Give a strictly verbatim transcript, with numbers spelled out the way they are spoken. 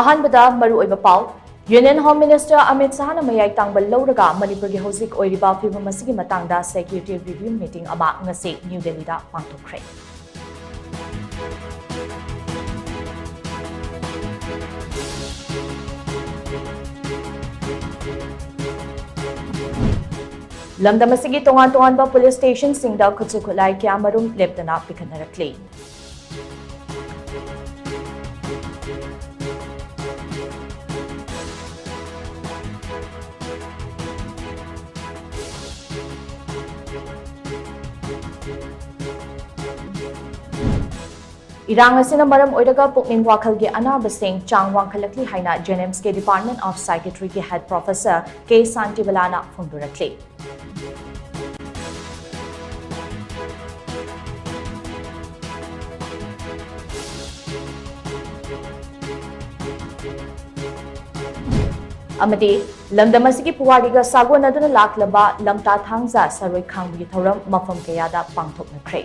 ꯑꯍꯥꯟꯕꯗ ꯃꯔꯨꯑꯣꯏꯕ ꯄꯥꯎ, Union Home Minister ꯑꯃꯤꯠ ꯁꯍꯥꯅ ꯃꯌꯥꯏ ꯇꯥꯡꯕ ꯂꯧꯔꯒ ꯃꯅꯤꯄꯨꯔꯒꯤ ꯍꯧꯖꯤꯛ ꯑꯣꯏꯔꯤꯕ ꯐꯤꯕꯝ ꯑꯁꯤꯒꯤ ꯃꯇꯥꯡꯗ executive review meeting ꯑꯃ ꯉꯁꯤ ꯅ꯭ꯌꯨ ꯗꯦꯜꯂꯤꯗ ꯄꯥꯡꯊꯣꯛꯈ꯭ꯔꯦ꯫ ꯂꯝꯗꯝ ꯑꯁꯤꯒꯤ ꯇꯣꯉꯥꯟ ꯇꯣꯉꯥꯟꯕ police stationꯁꯤꯡꯗ ꯈꯨꯠꯁꯨ ꯈꯨꯠꯂꯥꯏ ꯀꯌꯥꯃꯔꯨꯝ ꯂꯦꯞꯇꯅ ꯄꯤꯈꯠꯅꯔꯛꯂꯤ꯫ ꯏꯔꯥꯡ ꯑꯁꯤꯅ ꯃꯔꯝ ꯑꯣꯏꯔꯒ ꯄꯨꯛꯅꯤꯡ ꯋꯥꯈꯜꯒꯤ ꯑꯅꯥꯕꯁꯤꯡ ꯆꯥꯡ ꯋꯥꯡꯈꯠꯂꯛꯂꯤ ꯍꯥꯏꯅ JNIMSꯀꯤ Department of Psychiatryꯒꯤ head professor ꯀꯦ ꯁꯥꯟꯇꯤꯕꯂꯥꯅ ꯐꯣꯡꯗꯣꯔꯛꯂꯤ꯫ ꯑꯃꯗꯤ ꯂꯝꯗꯝ ꯑꯁꯤꯒꯤ ꯄꯨꯋꯥꯔꯤꯒ ꯁꯥꯒꯣꯟꯅꯗꯨꯅ ꯂꯥꯛꯂꯕ ꯂꯝꯇꯥ ꯊꯥꯡꯖ ꯁꯔꯣꯏ ꯈꯥꯡꯕꯒꯤ ꯊꯧꯔꯝ ꯃꯐꯝ ꯀꯌꯥꯗ ꯄꯥꯡꯊꯣꯛꯅꯈ꯭ꯔꯦ꯫